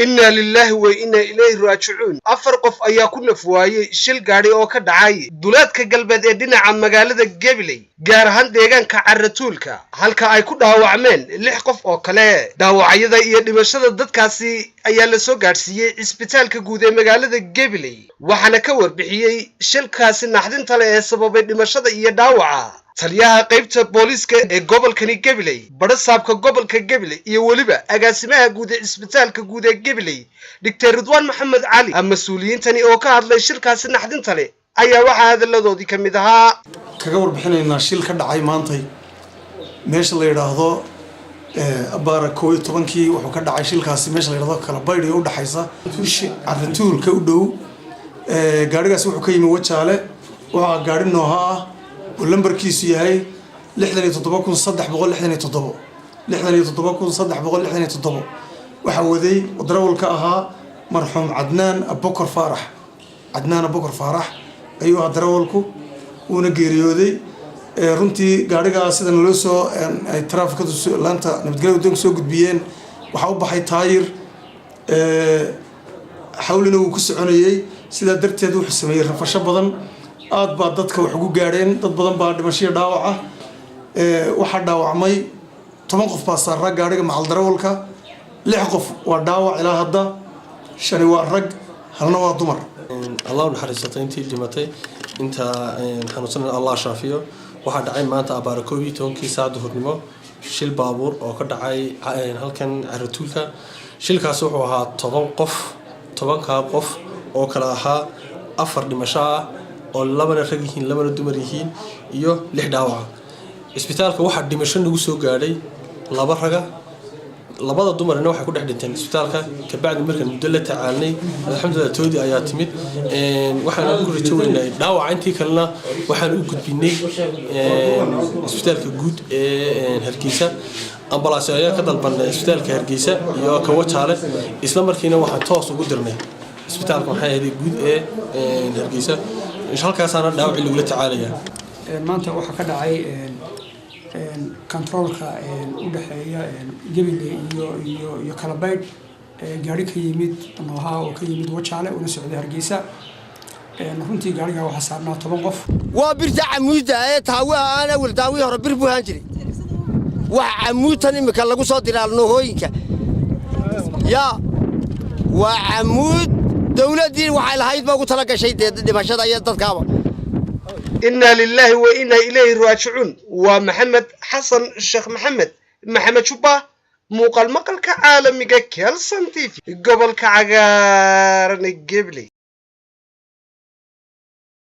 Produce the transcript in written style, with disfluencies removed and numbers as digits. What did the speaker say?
Innaa lilaahi wa innaa ilayhi raajicuun. Afar qof ayaa ku naf waayey shil gaadhi oo ka dhacay duleedka galbeed ee dhinaca magaalada Gabiley, gaar ahaan deegaanka Caratuulka, halka ay ku dhaawacmeen lix qof oo kale. Dhaawacyada iyo dhimashada dadkaasi ayaa la soo gaadhsiiyey cisbitaalka guud ee magaalada Gabiley, waxaana ka warbixiyey shilkaasi naxdinta leh ee sababay dhimashada iyo dhaawaca taliyaha qaybta booliiska ee gobolkani Gabiley, badhasaabka gobolka Gabiley iyo weliba agaasimaha guud ee cisbitaalka guud ee Gabiley, Doctor Ridwaan Maxamed Cali. Mas-uuliyiintani oo ka hadlay shilkaasi naxdinta leh ayaa waxaa hadalladoodii ka mid ahaa: Kaga warbixinaynaa shil ka dhacay maantay meesha la yidhaahdo abaara 11-kii. Wuxuu ka dhacay shilkaasi meesha la yidhahdo Kalabaydh iyo udhexaysa Caratuulka u dhow. Gaadhigaasi wuxuu ka yimi Wajaale. Waxaa gaadhi Noha ah oo lambarkiisu yahay 67367, 67367. Waxaa waday darawalka ahaa marxuum Cadnaan Abokor Faarax. Cadnaan Abokor Faarax ayuu ahaa darawalku, wuuna geeriyooday. Runtii gaadhigaa sidan loo soo ay taraafikadu laanta nabadgelyada wadoonka soo gudbiyeen, waxaa u baxay taayir, xawlina wuu ku soconayey. Sidaa darteed wuxuu sameeyey rafasho badan. Aad baa dadka wax ugu gaadheen, dad badan baa dhimashiya dhaawac ah. Waxaa dhaawacmay 10 qof baa saaraa gaadhiga macal darawalka. Lix qof waa dhaawac ilaa hadda, shani waa rag, halna waa dumar. Allah u naxariisatay intii dhimatay, inta xanuunsan Allah shaafiyo. Waxaa dhacay maanta abaara 11-kii saac duhurnimo shil baabuur oo ka dhacay halkan Caratuulka. Shilkaasi wuxuu ahaa 10 qof. 10-kaa qof oo kale ahaa afar dhimasho ah oo labana rag yihiin, labana dumar yihiin, iyo lix dhaawaca. Isbitaalka waxaa dhimasho nagu soo gaadhay laba raga, labada dumarina waxay ku dhex dhinteen isbitaalka. Kabacdi markaan muddo la tacaalnay, alxamdulillah, toodii ayaa timid. Waxaan ku rajo weynay dhaawaca intii kalena waxaan u gudbinay isbitaalka guud ee Hargeysa. Ambalaas ayaa ka dalbanay isbitaalka Hargeysa iyo Kawajaale. Isla markiina waxaan toos ugu dirnay isbitaalka, maxay ahayd, guud ee Hargeysa. Halkaasaana dhaawacii lagula tacaalaya. Maanta waxaa ka dhacay kontaroolka u dhexeeya Gabiley iyo Kalabaydh gaari ka yimid Noha oo ka yimid Wajaale una socday Hargeysa. Runtii gaarigaa waxaa saarnaa 10 qof. Waa birta camuudda ee taawaha aan awel taawihii hore bir buu ahaan jiray. Wax camuudtan iminka lagu soo diraa noohooyinka yaa waa camuud dawladdii waxay lahayd ba ugu tala gashay dee dhimashada iyo dadkaaba. Innaa lilaahi wa innaa ilayhi raajicuun. Waa Maxamed Xasan Sheekh Maxamed, Maxamed Jubba, muuqaal maqalka caalamiga Kelson TV, gobolka cagaaran ee Gabiley.